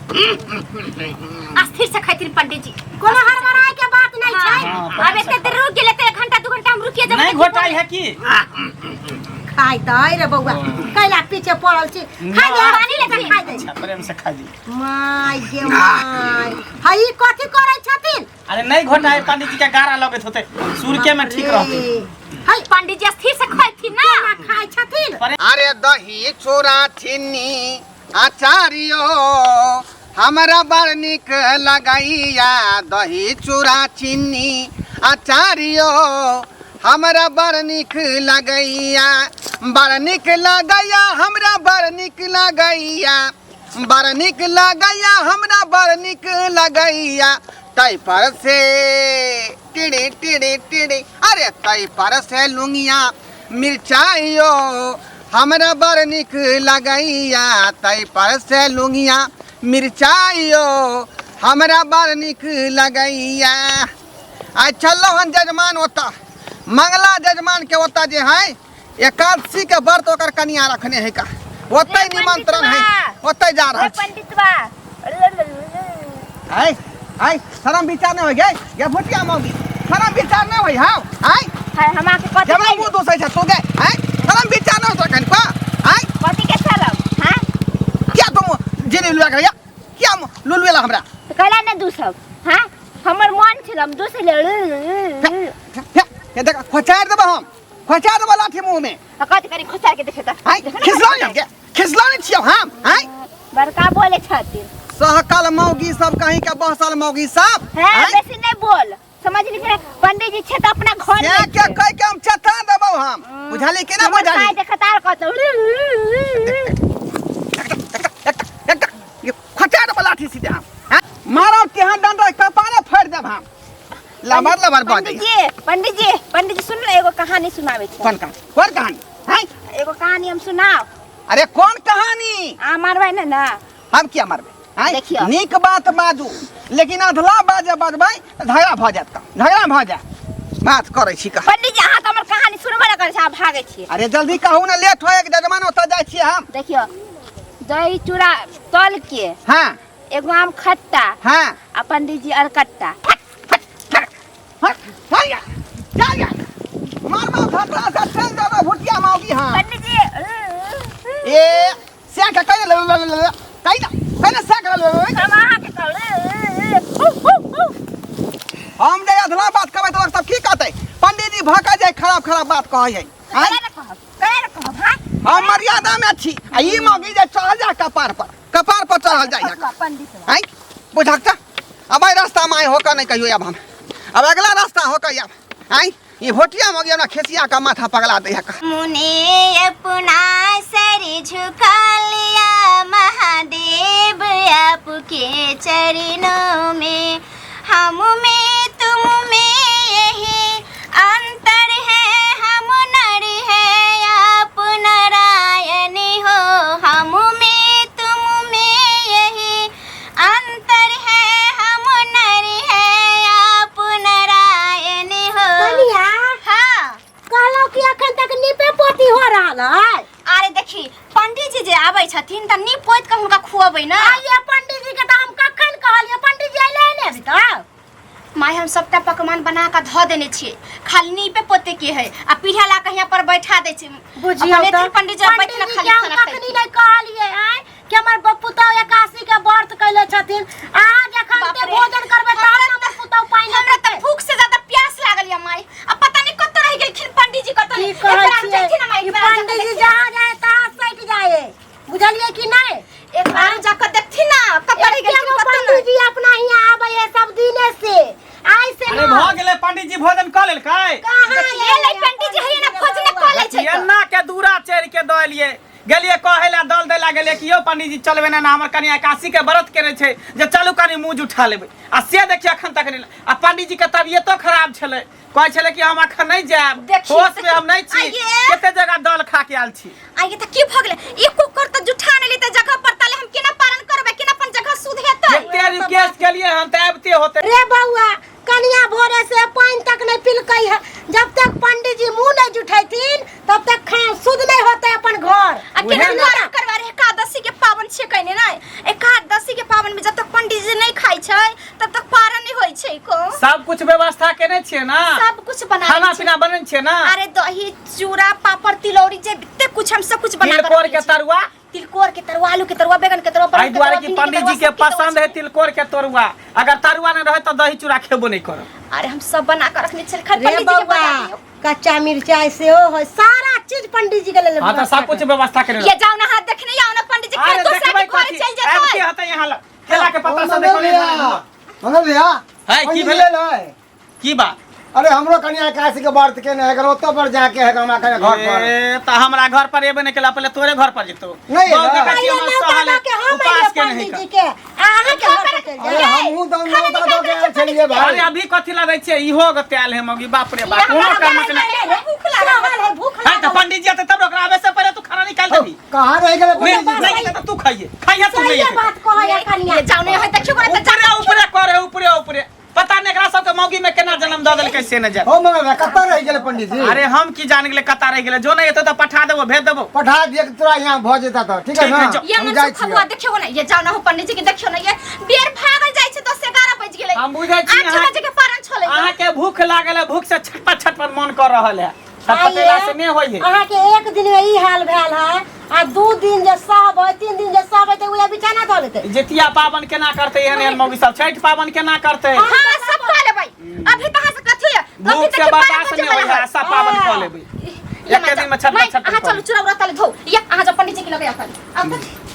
अस्थिर से खैथिन पंडित जी। कोनो हड़बड़ाय के बात नहीं छै। हाँ, अब एते देर रुक गेले त एक घंटा 2 घंटा हम रुकिए जब नहीं घोटाई है की? खाय त अइ रे बौआ, कैला पीछे पड़ल छी? खाय दे, पानी ले पानी खाय दे। अच्छा, प्रेम से खा ली। माय गे my, हई कथी करै छथिन? अरे नहीं घोटाई, पंडित जी के गारा लगैत होते, सुरके में ठीक रहते। हई पंडित जी अस्थिर से खैथिन ना। केना खाय छथिन? अरे दही चूड़ा चीनी आचार्यो हमरा बड़ नीक लगैया, दही चूड़ा चीनी आचार्यो हमरा बड़ नीक लगैया, बड़ नीक लगैया हमरा, बड़ नीक लगैया, बड़ नीक लगैया हमरा, बड़ नीक लगैया। तै पर से टिड़ी टिड़ी टिड़ी, अरे तै पर से लुंगिया मिरचाइयो हमरा बड़ नीक लगैया, तै पर से लुंगिया मिरचाइयो हमरा बड़ नीक लगैया। आइ चललो हन जजमान ओतऽ, मंगला जजमान के ओतऽ जे है एकादशी के व्रत ओकर कनिया रखने है का, ओतै ए, निमंत्रण है, पंडितवा। ओतै जा रहल छी। पंडितवा। आय आय, शरम विचार नहीं हो गए ये भुटिया मौगी? शरम विचार नहीं होई? हाँ, आय। हाय, हम आके कथी जबरा कहली? मुंह दोसै छ तू गे? आय, शरम विचार नहीं होत कन पा? आय। कथी के चलब? हां। क्या तुम जेने लुआ कर या क्या लुलवेला हमरा? तो कहला ना दू सब। हां, हमर मन छल हम दूसरे ले। ये देख, खोचार देबो हम, खोचार देबो लाठी मुंह में। तो कथी करी? खोचार के देखे त। आय, खिसला नहीं के, खिसला नहीं छियो हम। आय। बड़का बोले छथिन। सहकल मौगी सब कहीं के, बहसल मौगी सब। हैं। आय? बेसी नहीं बोल, समझ ली? पंडित जी छे त अपना घर से में के कह के हम चथा देबो हम, बुझाली कि ना? हमर बुझाली? काय देखतार कहत। ये खचा देबो लाठी सीधे हम। हैं? मारब तेहन डंडा कपारे फाड़ि देब हम, लबर लबर बजै। पंडित जी, पंडित जी, पंडित जी, सुन लो, एगो कहानी सुनावे छी। कौन कहानी? कौन कहानी हैं? एगो कहानी हम सुनाओ। अरे कौन कहानी? आ मारबै ने ना? हम किया मारबै? हैं? देखियौ। नीक बात बाजू, लेकिन अधला बाजे बजबै तऽ झगड़ा भऽ जायत, तऽ झगड़ा भऽ जायत। बात करै छी कह। पंडित जी, अहाँ तऽ हमर कहानी सुनबे न करै छी, अहाँ भागै छियै। अरे जल्दी कहू ने, लेट हो एक जजमान ओतऽ जाइ छियै हम। देखियौ, दही चूड़ा तल के, एगो आम खट्टा, आ पंडित जी अरकट्टा। हट, चल जा, चल जा, मारबो खतरा से, चल देबो भुटिया मौगी। हाँ। पंडित जी। ए से के कहि ले ले ले ले कहि ना, कहि ना से के ले ले। हम अहाँके कहब। हम जे अधला बात कहबै तऽ सब की कहतै? पंडित जी भका जाय, खराब खराब बात कहै है। आँय? कहे ने कहब, कहे ने कहब? हाँ। हम मर्यादा में छी आ ई मौगी जे चढ़ल जा कपार पर, कपार पर चढ़ल जाय। पंडित। आँय, बुझक त अब एहि रास्ता में आइ होकर नहीं कहियो, अब हम अब अगला रास्ता होकर आब। आँय, ई भोटिया मौगी हमरा खेसिया का माथा पगला दे है का। मुने अपना सर झुका लिया महादेव आपके चरणों में, हम में तुम में यही अंतर है, हम नर है आप नारायण हो, हम में तुम में यही अंतर है, हम नर है आप नारायण हो। कनिया। हाँ। कहलहुँ कि अखन तक नीपे पोती हो रहल है? अरे देखी, पंडित जी जे आबै छथिन तऽ नीप पोति कऽ हुनका खुअबै ने। आइए पंडित जी के तऽ हम कखन कहलियै, पंडित जी अयलै ने अभी तक। माय, हम सबटा पकवान बना कऽ धऽ देने छियै, खाली नीपे पोते के है आ पीढ़ा ला कऽ यहाँ पर बैठा दै छै। बुझियौ अपन तऽ एथिन पंडित जी, बैठ पंडित ने जी खाली के हम खाना कखनी खैथिन। नहि कहलियै आँय कि हमर पुतहु एकादशी के व्रत कैले छथिन। अहाँ जखन बाप ते रे। भोजन करबै तहन हमरा हमर पुतहु पानि हमरा तऽ पीतै। भूख से ज्यादा प्यास लागल या माय, आ पता नहीं कतऽ रहि गेलखिन पंडित जी, कतऽ की नहि। कहै एक बार छियै जैथिन ना माय, ई एक बार जाकऽ पंडित जी देखथिन। जहाँ जाए तहाँ सटि जाए, बुझलियै कि नहि? एक बार जाकऽ देखथिन ना कतऽ रहि गेलखिन, एगो कतऽ पंडित नहि। जी अपना हियाँ आबै है सब दिने से, आइ से अरे न। भऽ गेलै, पंडित जी भोजन कऽ लेलकै? कहाँ? एलै पंडित जी, हैया ना भोजने कऽ लै छै तऽ। एन्ना के दूरा चढ़ि के दऽ एलियै, गेलियै कहै लए, दल दै लए गेलियै कि यौ पंडित जी, चलबै ने? हमर कनिया एकासी के व्रत केने छै जे चलू कनि मुँह जुठा लेबै, आ से देखियै अखन तक नहि। आ पंडित जी के तबियतो खराब छलै, कहै छलै कि हम अखन नहि जायब, देखियौ, होश में हम नहि छी। आइये। कते जगह दल खा के आयल छी। आइए तऽ की भऽ गेलै? एको कर तऽ जुठा नहि लेतै जगह पर, ताले हम केना पालन करबै? केना अपन जगह शुद्ध हेतै? कते रिक्वेस्ट केलियै हम तऽ आबिते होतै। रे बौआ, कनिया भोरे से पानि तक नहीं पिलकै है। जब तक पंडित जी मुंह नहीं जुठैथिन तब तक खा शुद्ध नहीं होते अपन घर। आ केना उहे ने। पारण करवा रे? एकादशी के पावन छियै कहने ने, एकादशी के पावन में सब कुछ व्यवस्था केने छियै ना? सब कुछ बना खाना लेने छियै। पीना बनेने छियै ना? अरे दही चूड़ा पापड़ तिलौरी जते कुछ हम सब कुछ बना कर तिलकोर रखने के छियै। तरुआ? तिलकोर के तरुआ, आलू के तरुआ, बैगन के तरुआ, एहि परवल के दुआरे तरुआ, कि भिंडी के पंडित तरुआ, जी के सबके तरुआ पसंद है छै। तिलकोर के तरुआ। अगर तरुआ नहीं रहे तो दही चूड़ा खेबो नहीं करब। अरे हम सब बना कर रखने छियै, खाली रे पंडित जी के बौआ बता दियौ। कच्चा मिर्चाई सेहो है, सारा चीज पंडित जी के लेल हाँ तो सब कुछ व्यवस्था करे। ये जाओ ना हाथ देखने आओ ना पंडित जी, अरे फिर दूसरा देखबै के घर कथी? चल आब की जेतै। हेतै यहाँ लग? केला के पत्ता सब मंगल देखो भैया, मंगल भैया। है, की पंडित भेलै? जी एलै। की बात? अरे हमरो कनिया एकादशी के व्रत केने है, ओतऽ पर जाके है हमरा कनिया घर पर। ए, त हमरा घर पर एबे नहीं केला, पहले तोरे घर पर जेतो। नहीं बहुत एलै। देखै छियै आइए हमर नौता सहल दऽ के हम उपास अइलियै के नहीं पंडित जी के, आ अहाँके घर पर चलि अरे जायब। हमहूँ तऽ नौता दऽ के आयल छलियै भाई। अरे अभी कथी ला दै छियै? इहो गत्याल है मौगी, बाप रे बाप, कोनो काम के नहीं। भूख लागल सहल है, भूख है त लागल। पंडित जी आते तब ओकरा आबे से पहले तू खाना निकाल देबी। कहाँ रहि गेलै नहीं पंडित जी? नहीं त तू खाइए, खाइए तू नहीं। सहिए बात कहै है कनिया। ये जाओ नहीं है देखियो गोरा त ऊपरे ऊपरे करे, ऊपरे ऊपरे। पता नहीं एकरा सबके मौगी में केना जन्म दऽ देलकै से नहि जाने। हो मंगल भैया, कतऽ रहि गेलै पंडित जी? अरे हम की जान गेलै कतऽ रहि गेलै, जो नहीं एतौ तऽ पठा देबो, भेज देबो। पठा दिअ कि तोरा यहाँ भऽ जेता तऽ ठीक है ठीक ना? है, जो। ये हम मन जाइ सुखा हुआ छियै। देखियो ना, ये जाओ ना हो पंडित जी के देखियो ना, ये बेर भागल जाय छै 10 11 बज गेलै। हम बुझै छी 8 बजे के पारन छलै। अहाँके भूख लागल है, भूख से छटपट छटपट मन कर रहल है, छटपटेला से नहि होइ है। अहाँके एक दिन में ई हाल भेल है, आ 2 दिन जे सहबै, 3 दिन जे सहबै तऽ उएह बिछाना धऽ लेतै। जितिया पावन केना करतै एहन एहन मौगी सब? छठि पावन केना करतै? हां सब कह लेबै। अभी तहाँ से कथी है? अभी भूख से देखियो 12 बर्दाश्त बजे नहि होइ वाला है, है। सब पावन कऽ लेबै। ये एके दिन में छटपट नहीं, छटपट अहाँ कऽ चलू चूड़ा उड़ा तले धो। ये अहाँ जब पंडित जी के लगे अपन। अब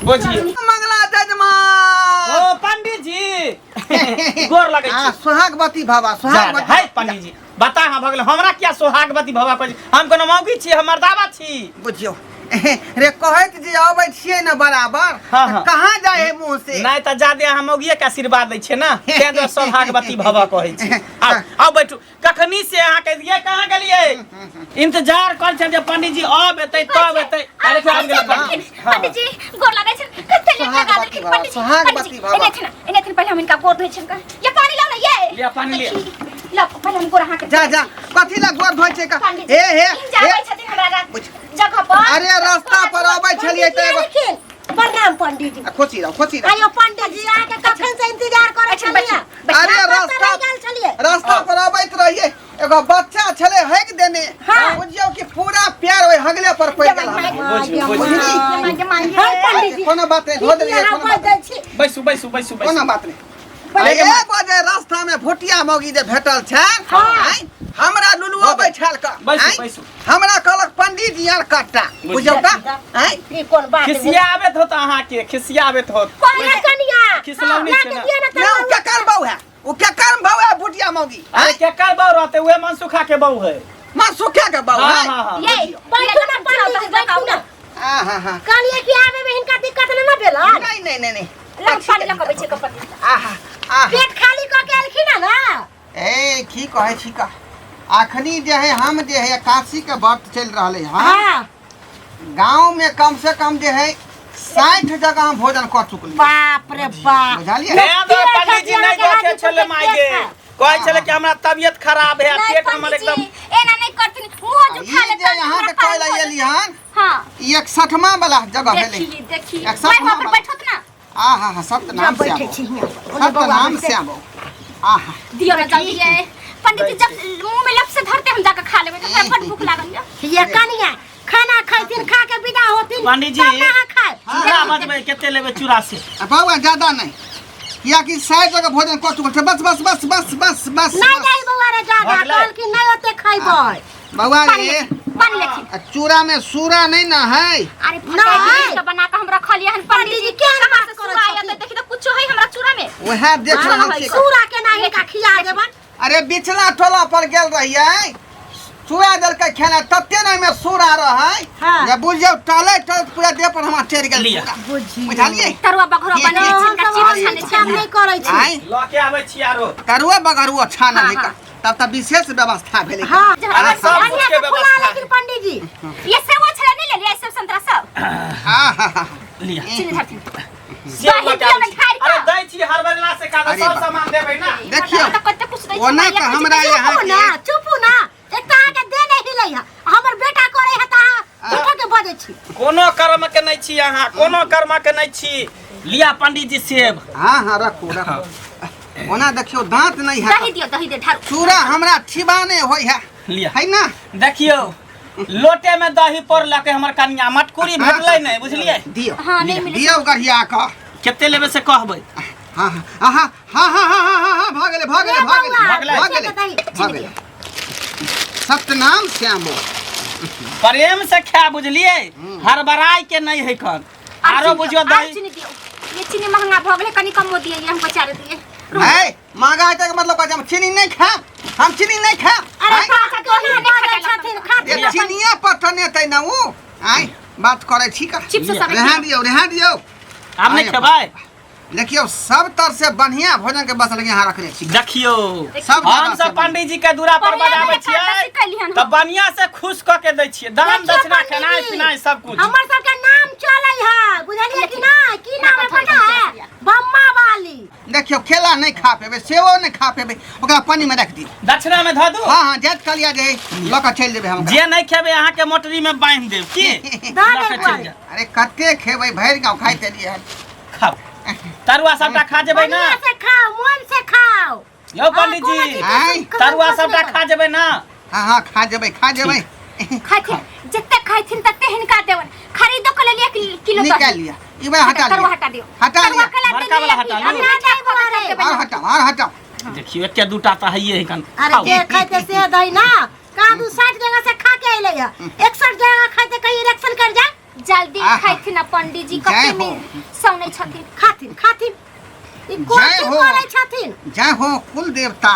बुझिए। मंगला जजमान। ओ पंडित जी, गोर लगै आ छी। सोहागवती भवा, जा सोहागवती। है पंडित जी, बता हाँ भगल हमरा किया सोहागवती भवा कहै छी? हम कोनो मौगी छी, हम मर्दावा छी। बुझियौ रे, कहैत जे अबै छियै ने बराबर, हाँ, हाँ। कहाँ जाइ है मुँह से? नहीं तऽ जादे अहाँ मौगिए के आशीर्वाद दै छियै ना, तें दुआरे सौभाग्यवती भवा कहै छी। आउ आउ बैठू। कखनी से अहाँ कहि दियै कहाँ गेलियै? इंतजार कर छल जे पंडित जी अब एतै तब एतै। अरे आबि गेलै पंडित। पंडित जी गोर लगै छनि, कते लेट लगा देलखिन पंडित जी। सोहागवती भवा। एने एथिन, एने एथिन, पहिले हम हिनका गोर धोइ छियनि। ये पानी लाउ ना, ये लिअ, पानी लिअ। लाउ, पहिले हम गोर अहाँके। जा जा, कथी ला गोर धोइ छै का? पंडित जी हे हे इन जाबै हे छथिन हमरा बुझ। जगह पर। अरे रास्ता पर अबै छलियै तऽ एगो एलखिन। प्रणाम पंडित जी। आ, खोची रहो, खोची रहो। आयो पंडित जी, अहाँके कखन से इंतजार करै बैठू, छलियै। बैठू। अरे अहाँ कतऽ रास्ता रहि गेल छलियै? रास्ता पर अबैत रहियै, एगो बच्चा छलै हगि देने। हाँ। बुझियौ कि पूरा प्यार ओहि हगले पर पड़ि गेल हमरा। बुझियौ, बुझियौ। मांगे मांगे। हँ पंडित जी, कोनो बात नहि, धो देलियै, अहाँ कोनो बात बाजि दै छी। बैसू बैसू बैसू कोनो बैसू। बात नहि। एगो जे रास्ता में भुटिया मौगी जे भेटल छै, हाँ। आँय, हमरा लुलु अबै छल क, बैसू, आँय, बैसू। हमरा कहलक पंडित जी आर कट्टा, बुझौ का, आँय? ई कोन बात भेल? खिसियाबैत होत अहाँके, खिसियाबैत होत। अरे कनिया, खिसलौनी ला छै के ना। दिअ ना ना, उ तरुआ। केकर बहू है? उ केकर बहू है भुटिया मौगी? अरे केकर बहू रहते? उहे मनसुखा के बहू है। मनसुखा के बहू हाँ, है? हाँ, हाँ। ये बैठू ना पंडित जी, बैठू ना। आहा, हा। कहलियै कि आबे में हिनका दिक्कत नहि ना भेल हन? नहीं नहीं नहीं नहीं। लग पानी लग छै कपड़। आहा आहा। पेट खाली कऽ के एलखिन हन ना? ए की कहै छी का, अखनी जे है हम जे है एकादशी के व्रत चलि रहलै हँ। हाँ। गाँव में कम से कम जे है 60 जगह हम भोजन कऽ चुकली। बाप रे बाप। बुझलियै? तें दुआरे पंडित जी नहि देखै छलै माय गे, कहै छलै कि हमरा तबियत खराब है, नहीं, पेट हमर पंडित जी, एकदम एना नहीं करथिन, मुंह जुठा ई लेतन, जे अहाँके हमरा कहै लए पानी एली हन, हाँ। ई 61वां वाला जगह भेलै। देखी देखी, 61वां मैं वहाँ पर वाला। बैठत ना। आहा हा, सत्यनाम बैठै श्याम छी हियाँ पर। सत्यनाम श्याम। आहा दियो ना जल्दी ये पंडित जी, जब मुंह में लप से धरते हम जाकर खा लेबै, हमरा बड़ भूख लागल या। ये कनिया खाना खैथिन, खा के विदा होथिन, पंडित जी, तब ना अहाँ खायब। चूड़ा बजबै कते लेबै चूड़ा से? आ बौआ ज्यादा नहीं, कियाकि 60 जगह भोजन कऽ चुकल छै। बस बस बस बस बस बस। नहि जाई बौआ रे ज्यादा, भऽ गेलै? कहलखिन नहि ओते खैबै। बौआ पानी रे, लेथिन, पानी लेथिन। आ चूड़ा में सूरा नहीं ना है? अरे फटाई के बना के हम रखलिए हन पंडित जी, केहन कहाँ बात से करै सूरा आयत? छथिन? देखी तो कुछो है हमरा चूड़ा में। वएह देख रहल छी। सूरा के ना हिनका खिया देबन। अरे बिचला टोला पर गेल रहियै, चूड़ा देलकै खेला, तते ने ओहिमे सूरा रहै हाँ। जे बुझियौ टहलै टहलैत पूरा देह पर हमरा चढ़ि गेल लिअ। सूरा। बुझियौ। बुझलियै? तरुआ बघरो ये- बने ये- छै, हिनका हम चिप्स सब छानै ई काम छै। नहि करै छी। आँय, लऽ के आबै छी आरो। तरुआ बगरुआ छानल हाँ, है का, हाँ। तब तऽ विशेष व्यवस्था भेलै। हाँ। अरे सब बढ़िया कुछ के बढ़िया से फुला व्यवस्था। लेकिन पंडित जी। ये सेवा छला नहीं लेलिए, सब संतरा सब। आहा लिअ। चीनी धरथिन। सेब दही लऽ के दियौ आबै ने छी। ढारि कऽ। अरे दै छी हरबरिला से का अरे सब बाप। सामान देबै ना। देखियौ, तऽ कते कुछ दै छै, ओना माय, तऽ एक हमरा चीज यहाँ चुपू ना, चुपू ना। एक तऽ अहाँके देह नहि हिलै है, हमर बेटा करै है तऽ अहाँ झूठो के बजै छी। कोनो कर्म के नहीं छी अहाँ, कोनो कर्म के नहीं छी। लिया पंडित जी सेब। हाँ हाँ, रखू रखू। ओना देखियौ दांत नहीं है। दही दियो, दही दे ढारू। चूड़ा हमरा छिबा नहीं होय है। लिया। है ना? देखियौ लोटे में दही पड़लक हमर कनिया, मटकुरी भेटलै नहीं, बुझलियै? दियौ। हां, नहीं मिले। दियौ गढ़िया क। कते लेबै से कहबै। हां हां हां हां हां हां हां भ गेलै भ गेलै भ गेलै भ गेलै भ गेलै। सत्यनाम श्यामो। प्रेम से खा, बुझलियै? हड़बड़ाय के नहीं है कन। आरो बुझियो दही। चीनी दियो, ये चीनी महंगा भ गेलै, कनी कमो दिए, ये हमको चार दिए। ए महंगा है के मतलब हम चीनी नहीं खाब, हम चीनी नहीं खाब। अरे का कोना नहीं छथिन, खाथिन। ये चीनिया पटने तै ना उ आइ बात करै छी का। चिप्स सब रहै दियौ, रहै दियौ। आब नहीं खेबै? देखियौ सब तर से बढ़िया भोजन के बस लगे यहाँ रखने छी। देखियौ सब हम सब पंडित जी के दूरा पर बजाबै छियै त बढ़िया से खुश क के दै छियै, दान दक्षिणा खेनाइ पिनाइ सब कुछ। हमर सब के नाम चलै है, बुझलियै कि ना? की नाम है पता है? बम्मा वाली। देखियौ केला नहीं खा पेबै, सेवो नहीं खा पेबै, ओकरा पानी में रख दियौ। दक्षिणा में धऽ दू? हां हां, जात कलिया जे ल के चलि जेबै हम। जे नहीं खेबै अहाँ के मोटरी में बांधि देब की? अरे कते खेबै, भरि गांव खाइत एलियै। खाओ तरुआ सबटा खा जेबै ना? बढ़िया से खाओ, मन से खाओ। यौ पंडित जी, तरुआ सबटा खा जेबै ना? हां हां, खा जेबै, खा जेबै। खाथिन जते खाथिन तते हिनका देवन। खरीदो के लेल 1 किलो निकाल लिया। ई बार हटा लिया, तरुआ हटा दियो, हटा लिया, बड़का वाला हटा लियो। और हटाओ, और हटाओ। देखियो एक दूटा त हइए है कन। अरे जे खाइते से दही ना, का दू 60 जगह से खा के अइलै है, 61 जगह खाइते कहीं इलेक्शन कर जा। जल्दी खाइथिन पंडित जी, कते में सौनै छथिन। खाथिन खाथिन, ई कोन करै छथिन? जय हो कुल देवता,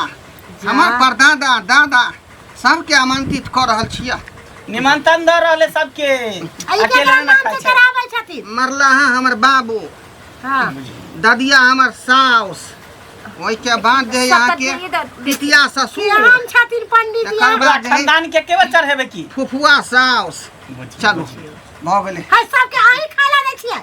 हमर परदादा दादा सबके आमंत्रित क रहल छियै। निमंत्रण द रहले सबके, अकेले न खाइ छै। कराबै छथिन। मरला है हमर बाबू, हां, ददिया हमर साउस, ओइ के बाद जे यहाँ के पितिया ससुर हम छथिन पंडित जी। खानदान के केवल चढ़ेबै की? फुफुआ साउस। चलू भ गेलै। है सबके अही खाला दै छियै।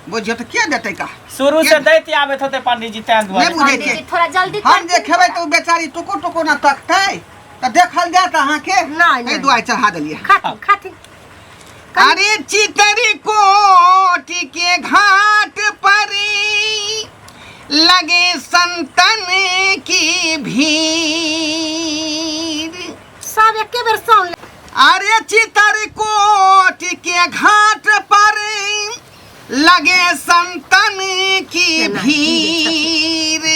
बुझियो त के देतै का? शुरू से दैत आबैत होतै पंडित जी, तैं दुआरे। नहीं बुझै छियै। थोड़ा जल्दी हम जे खेबै त उ बेचारी टुकुर टुकुर न तकतै, त देखल जात अहाँ के। नहीं एहि दुआरे चढ़ा देलियै। खाथिन खाथिन। अरे चितरी कोटि के घाट पर लगे संतन की भीड़, सब एके बेर सुन ले। अरे चितर कोट के घाट पर लगे संतन की भीड़,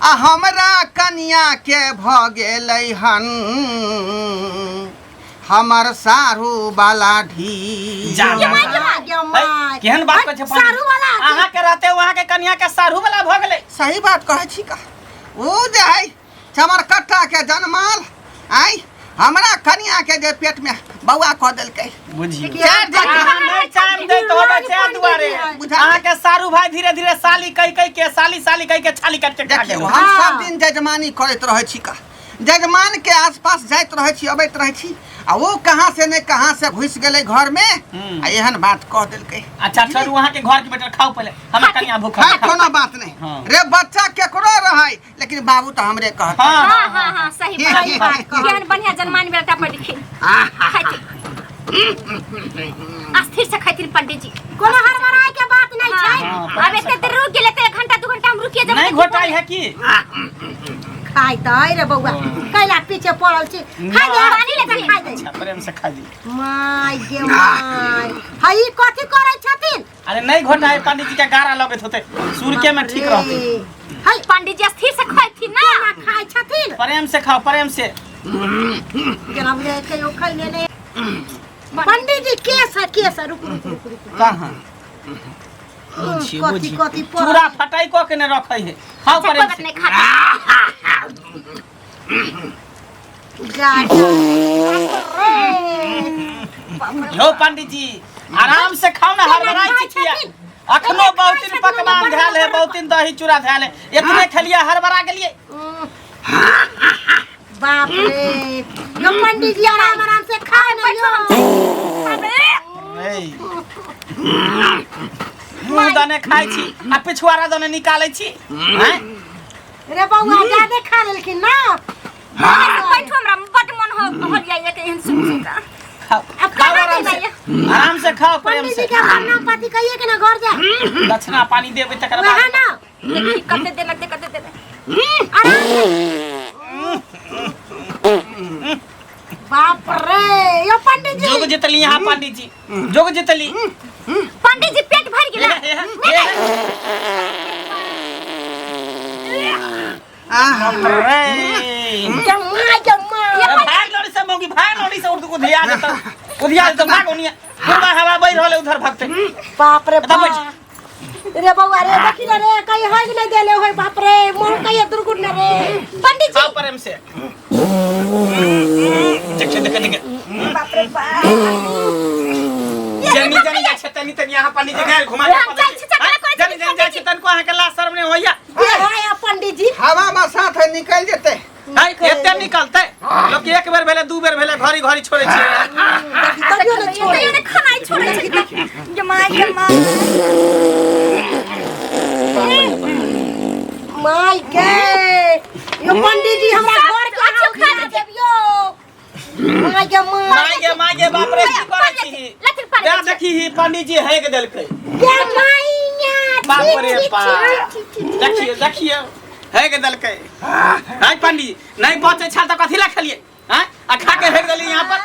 आ हमरा कनिया के भ गेलै हन हमर सारू वाला ढीर। केहन बात कहै छै सारू वाला? अहाँ के रहते वहाँ के कनिया के सारू वाला भ गेलै। सही बात कहै छी का। उ जे है चमर कट्टा के जनमाल आइ हमरा कनिया के जे पेट में बौआ क देलकै। बुझियो नहीं टाइम दै तो होबै छै दुआरे। अहाँ के सारू भाई धीरे धीरे साली कहि कहि के साली साली कहि के छाली काटि के खा गेल। हम सब दिन जजमानी करैत रहै छी का, जजमान के आसपास जाइत रहै छी, अबैत रहै छी, आ वो कहाँ से ने कहाँ से घुस गेलै घर में आ एहन बात कह देलकै। अच्छा छोड़ू, अहाँ के घर के बेटर खाओ पहिले, हमरा कनिया भूख है। कोनो बात नहीं रे, बच्चा केकरो रहै लेकिन बाबू तो हमरे कहत। हां हां हां, सही बात। केहन बढ़िया जनमान बेटा पर लिखी खाइथिन, अस्थिर से खाइथिन पंडित जी, कोनो हड़बड़ाय के बात नहीं छै। अब एते देर रुक गेलै त 1 घंटा 2 घंटा हम रुकिए जब नहीं घोटाई है की खाइ त रे बौआ, कैला पीछे पड़ल छी। खाइ दे, पानी ले खाइ दे। अच्छा प्रेम से खा ली। My गे my, हई कथि करै छथिन? अरे नहीं घोटाई, पंडित जी के गारा लगैत होते, सुरके में ठीक रहते। हई पंडित जी अस्थिर से खाइथिन ना। खाइ छथिन? प्रेम से खाओ, प्रेम से। जेना बुझाइ कहियो खैले नै। पंडित जी केस है, केस है, रुक रुक रुक रुक। कहाँ? कथि कथि चूड़ा फटाई क के ने रखै है। खाओ प्रेम से। जा यो पंडित जी आराम से खाओ ना, हड़बड़ाई छी किया? अखनो बहुत दिन पकवान धैल है, बहुत दिन दही चूड़ा धैल है, इतने खेलिए हड़बड़ा गेलिए। बाप रे, यो पंडित जी आराम आराम से खाओ ना। यो मुँह दने खाइ छी आ पिछुआरा दने निकालै छी। हैं रे बौआ, ज्यादा खा लेलखिन ना। बैठो, हमरा बड मन हो जाइए के एहन सुन सुन का। खाओ खाओ आराम से, आराम से खाओ प्रेम पंडित से। जी के प्रणाम पाती कहिए के ना घर जा। दक्षिणा पानी देबै तकर वहाँ बाद ना देखी कते देना ते कते देना। बाप रे यो पंडित जी जोग जितली यहाँ पंडित जी जोग जितली पंडित जी पेट भर गेला रे जम्मा जम्मा भाग लड़ी से मौगी भाग लड़ी से उर्दू को धिया देता उधिया देता भाग ओनिया पूरा हवा बह रहल है उधर भगते बाप रे एतऽ बैठ। बाप रे बौआ रे देखी ना रे कहीं हग नहीं देले होय बाप रे मोर कहीं दुर्गुण ना रे पंडित जी आओ प्रेम से देखे देखे देखे बाप रे बाप जनी जनी जाइ छै तनी तनी अहाँ पंडित जी गायल घुमा के हम जाइ छी, चकरा करै छी, जनी जनी जाइ छै तनको अहाँके लाज शर्म नहि होइया ये है पंडित जी हवा बसात है निकल जेते है एते निकलतै लोक एक बेर भेलै दू बेर भेलै घड़ी घड़ी छोड़ै छियै तभियो ने छोड़े तैयो ने खानाइ छोड़ै छै जमाई जमाई माय के यो पंडित जी हमरा घर के अच्छा खा खा देबियो माय के माय माय गे माय गे बाप रे की करै छी लथिन पानि दे देखी ही पंडित जी हेक देलकै के माइया बाप रे बाप देखिए देखिए हेक देलकै है पंडित नहीं बचै छल तऽ कथी ला खेलियै हैं आ खा के हेक देलियै यहाँ पर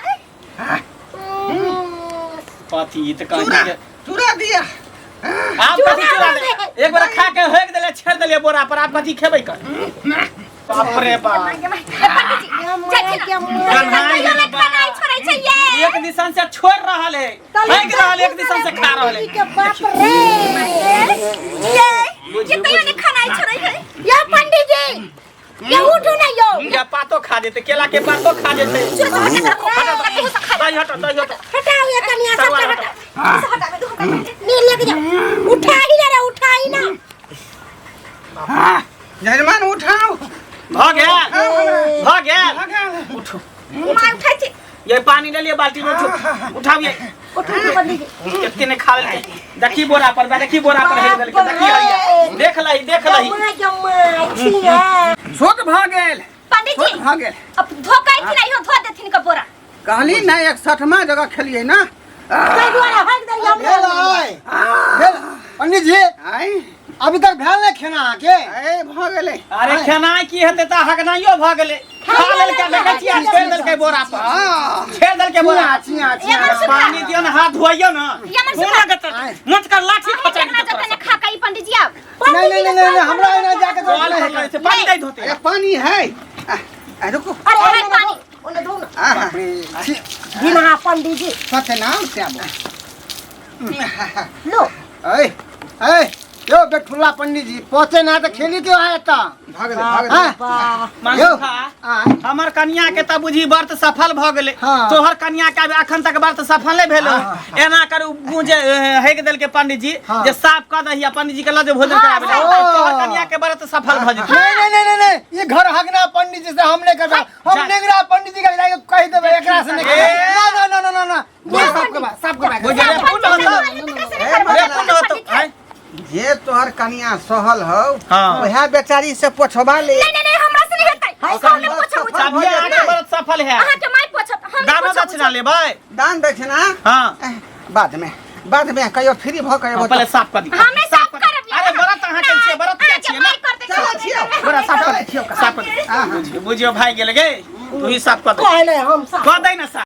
कथी तऽ चूड़ा कहीं चूड़ा दिया आप कथी चूड़ा दे एक बार खा के हेक देले छेड़ देलियै बोरा पर आप कथी खेबै कर बाप रे बाप पंडित जी गन्हाइ तैयो ने खानाइ छोड़ै छै ये एक दिसन से छोड़ रहल है फेंक रहल एक दिसन से खा रहल है के बाप रे ये ये तैयो ने खानाइ छोड़ै है यो पंडित जी ये उठू ना यो या पातो खा जेते केला के पातो खा जेते दही हटो दही हटो हटाओ ये कनिया सब तरुआ हटाओ हटो नहीं लेके जाओ उठा ही ना रे उठा ही ना जजमान उठाओ भ गेल भ गेल उठो माय उठाइ छै ये पानी ले लिए बाल्टी में उठो उठाबिए उठू पंडित जी कितने ने खा लेलकै देखी बोरा पर देखी बोरा पर हेर देलकै देखी हइया देख लही देख लही जम्मा जम्मा छिया छोट भऽ गेल पंडित छोट जी भऽ गेल अब धोकै थिन इहो धो देथिन के बोरा कहली ना 61मा जगह खेलिए ना ताहि दुआरे हक देलियै हमरा भेल आइ भेल पंडित जी आइ अभी तक भेल नहि खेना अहाँके ए भऽ गेलै अरे खेनाइ की हेतै तऽ हगनाइयो भऽ गेलै खा लेलकै देखै छियै छोड़ि देलकै बोरा पर हँ छोड़ि देलकै बोरा चिया चिया ये चिया पानी दियौ ने हाथ धोइयौ ने यमन कोना सुखा। के तर मत कर लाठी खचा केतना जतने खा के ई पंडित जी आब नहीं नहीं नहीं नहीं हमरा एना जाके कॉल जरूरत पर नहीं लगै छै पानी नहि धोते अरे पानी है आ, आ, रुको अरे है पानी ओने धो ना आहा, है। बिना पंडित जी सत्यनाम श्याम लो ऐ ऐ यो बेठुल्ला पंडित जी पहुँचे ना तो खेली क्यों आया था भऽ गेलै भऽ गेलै हाँ? वाह मांगू यौ। खा आय। हमर कनिया के तऽ बुझी व्रत सफल भऽ गेलै हाँ। तोहर कनिया के अभी अखन तक व्रत सफल नहि भेल एना करू गूंजे हेक देलकै पंडित जी हाँ। जे साफ कऽ दही आ पंडित जी के लऽ जो भोजन कराबै लए। हाँ। तोहर कनिया के व्रत सफल भऽ जेतै नहीं नहीं नहीं नहीं नहीं ये घर हगना पंडित जी से हम नहीं करबा हम जा। नेगरा पंडित जी का जाके कह देबे एकरा से नहीं ए। करबा ना ना ना ना ना ना साफ करबा साफ करबा बुझलियै पुण्य होतौ ए, रे पुण्य होतौ आँय। जे तोहर कनिया सहल हौ हाँ। वएह बेचारी से पोछबा ले नहीं नहीं नहीं हमरा से नहीं हेतै हम नहि पोछब सफल अभी अहाँके व्रत सफल है अहाँ के माय पोछत हम नहि दानो पोछब दक्षिणा लेबै दान दक्षिणा हाँ एह, बाद में बाद में कहियो फ्री भऽ के एबो पहले साफ कर दी हम नहि साफ करब अरे व्रत अहाँ के छियै व्रत के छियै ना चलै छियौ बड़ा साफ कर चलै छियौ साफ कर आहा। बुझियो बुझियो भाई गेल गे तू ही साफ कर दे कहले हम साफ कऽ दे ना साफ